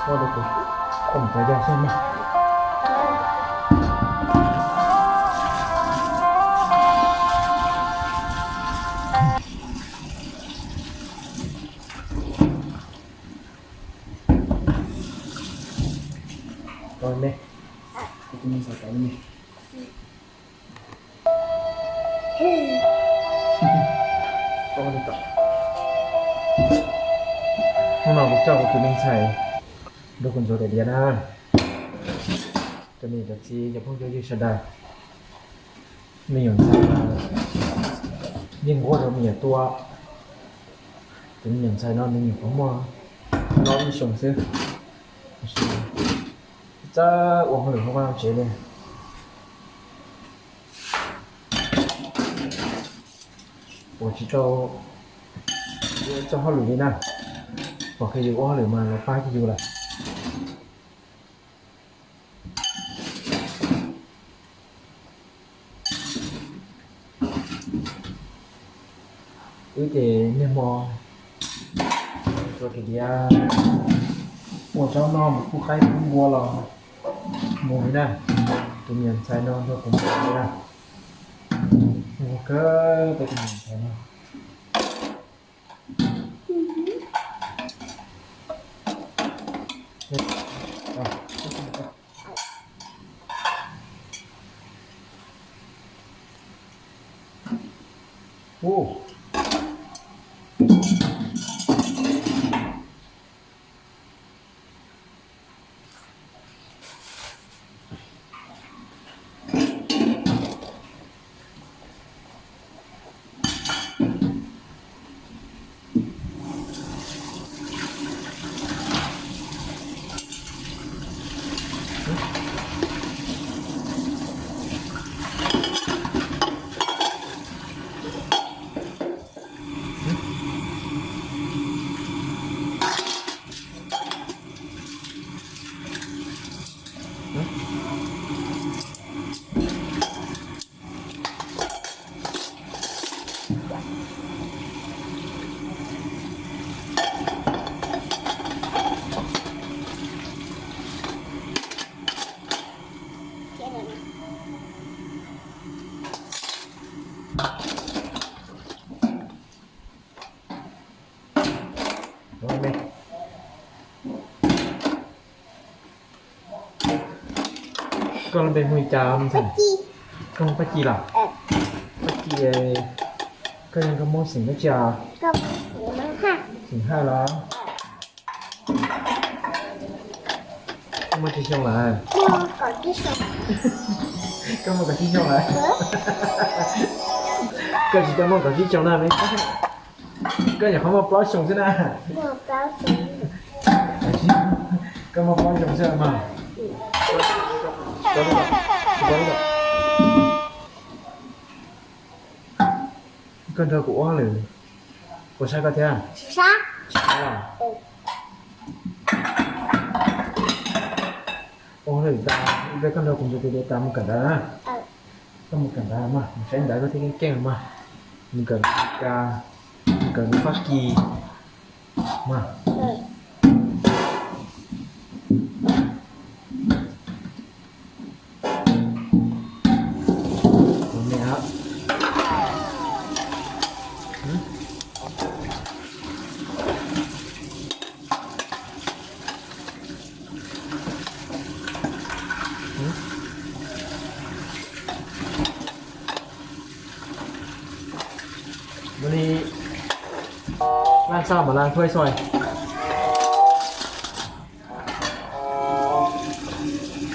Ua rau kuv kom cov yog xwb mas. Ua me, kuv tus me ntxhais cov me. Hnub no kuv coj kuv tus me ntxhais nrog kuv ntxuav daim diav na. Cov niam cov txiv cov phooj cov ywg sawv daws, me nyuam ntxhais yeej nquag rau me nyuam tua. Tus me nyuam ntxhais no nws nyuam qhuav muaj plaub lub xyoos xwb, txawj ua hauj lwm hauv vaj hauv tsev li. Ua tsis tau txoj hauj lwm li na, pom kiag yus ua hauj lwm mas lawv pab kiag yus lawm. Wb ces niaj hmo ntxuav daim diav, ua zaub noj mus pub qaib pub npua los mus li na. Tus me nyuam ntxhais no nrog kuv mus li na. Ua kawg peb tus me nyuam ntxhais no. Koj lub npe hu li cas me ntxhais? Koj hu Paj Ci los? Paj Ci, koj yog nkauj Hmoob xeem dab tsi os? Xeem Hawj los? Koj muaj tsib xyoo lawm? Koj muaj kaum tsib xyoo lawm? Koj tsis tau muaj kaum tsib xyoo na me. Koj nyuam qhuav muaj plaub xyoo xwb na. Koj muaj plaub xyoo xwb mas. Koj nrog kuv ua hauj lwm, puas saib koj thiab? Ua hauj lwm tas, ib pliag koj nrog kuv ntxuav daim diav tas mus kawm ntawv na. Koj mus kawm ntawv mas, mus saib ntawv koj thiaj keej keej mas. Mus kawm Meskas, mus kawm Fab Kis mas. Ua li, laj xauj mas laj thuaib xoi.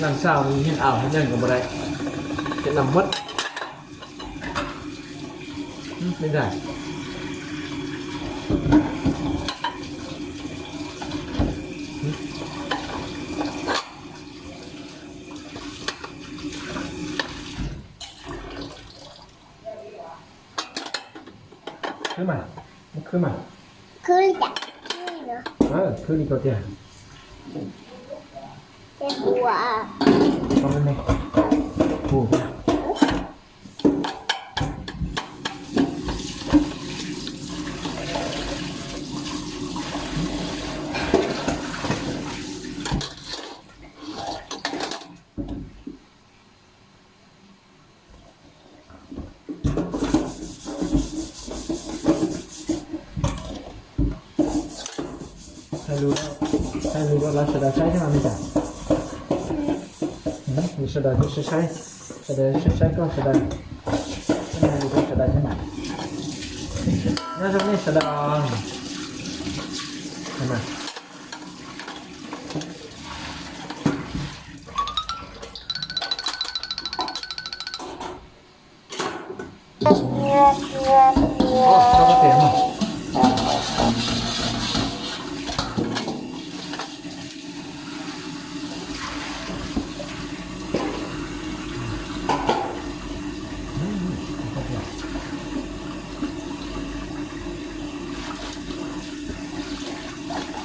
Laj xauj yeej au hab nyeej ko npa dai, ces naj muab. Khwb mas, muab khwb mas. Khwb li cas? Khwb li ko tiag. Hais lus rau lawv sawv daws saib thiab mas me tas. Sawv daws saib saib, sawv daws saib saib koj sawv daws. Hais lus rau sawv daws thiab mas. Nyob zoo nej sawv daws.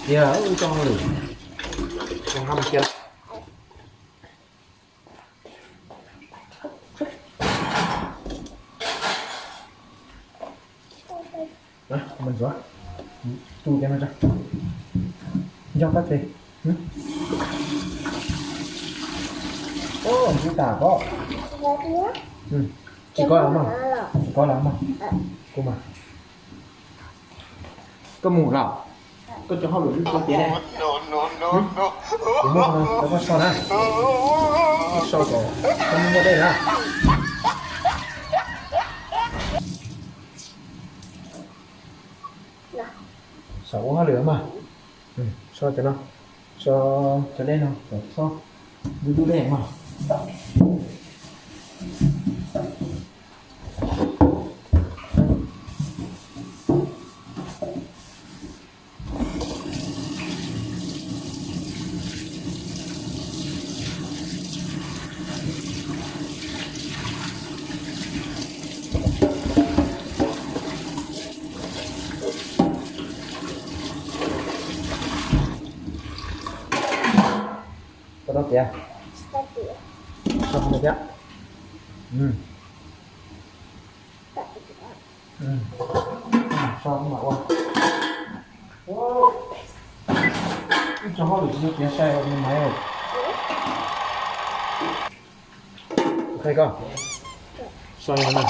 Tiag, wb coj lwm, coj hab kiag. Mas ntxuav, tu cov no tso, nco koj tes. Ntxuav tas koj. Tsis kov los mog, tsis kov los mog. Kuv mas. Koj mus los, koj cov hauj lwm koj tiav ne. Kuv muab no rau koj so na. Koj so kom koj muaj dej na. Xav ua hauj lwm mas. So cov no, so cov dej no kom txhob dub dub dej mas. Koj tau tiav? Tau tiav. So mam ua. Ib tsoom hauj lwm tsis tau tiav sai ua me maiv. Qhia koj. So li no na.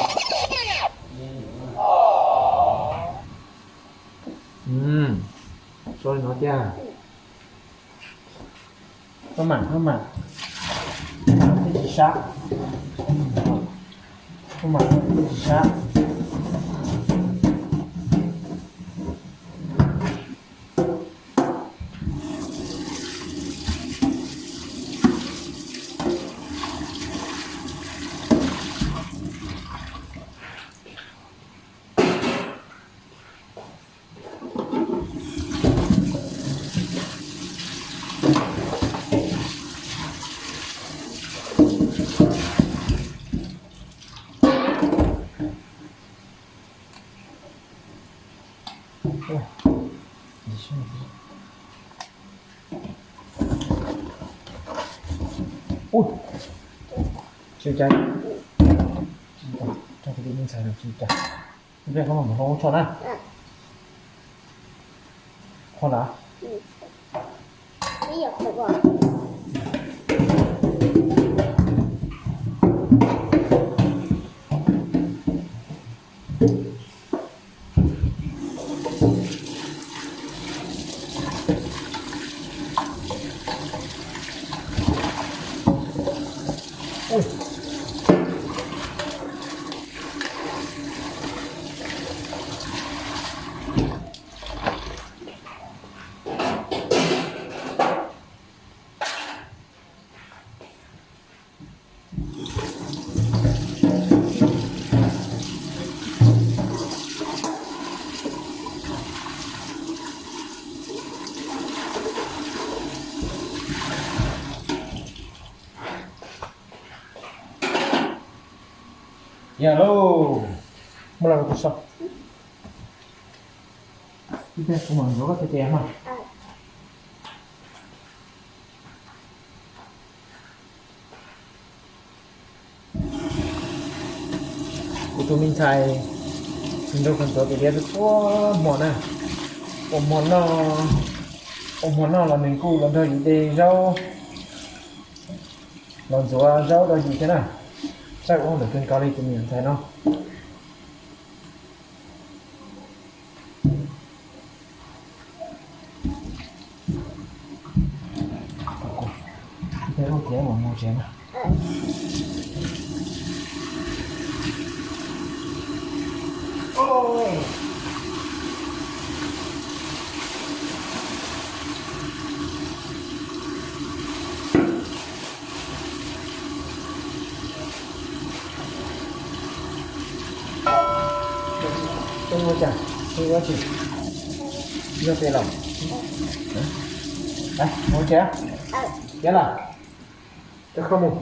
So li no tiag. Koj mam, koj mam, koj mam thiaj tsis sab. Koj mam thiaj tsis sab. Ui, tsis cas. Tsis cas, tsis cas. Ib pliag koj mam mus hloov ua tshoj na. Qhov na. Yog lauj, muab los rau kuv so. Ib pliag kuv mam ntxuav koj tiav tiav mas. Kuv tus me ntxhais nrog kuv ntxuav tiav tiav txhua hmo na. Ua hmo noj, ua hmo noj los nws kuj los nrog yus de zaub, los ntxuav zaub rau yus thiab na. Saib ua hauj lwm kawg nkaus li tus me nyuam ntxhais no. Ua tiav mus mus tsev na. Ua cas, ua tsis, yog pem los? Mus tsev, tiav lawm, rau koj mus.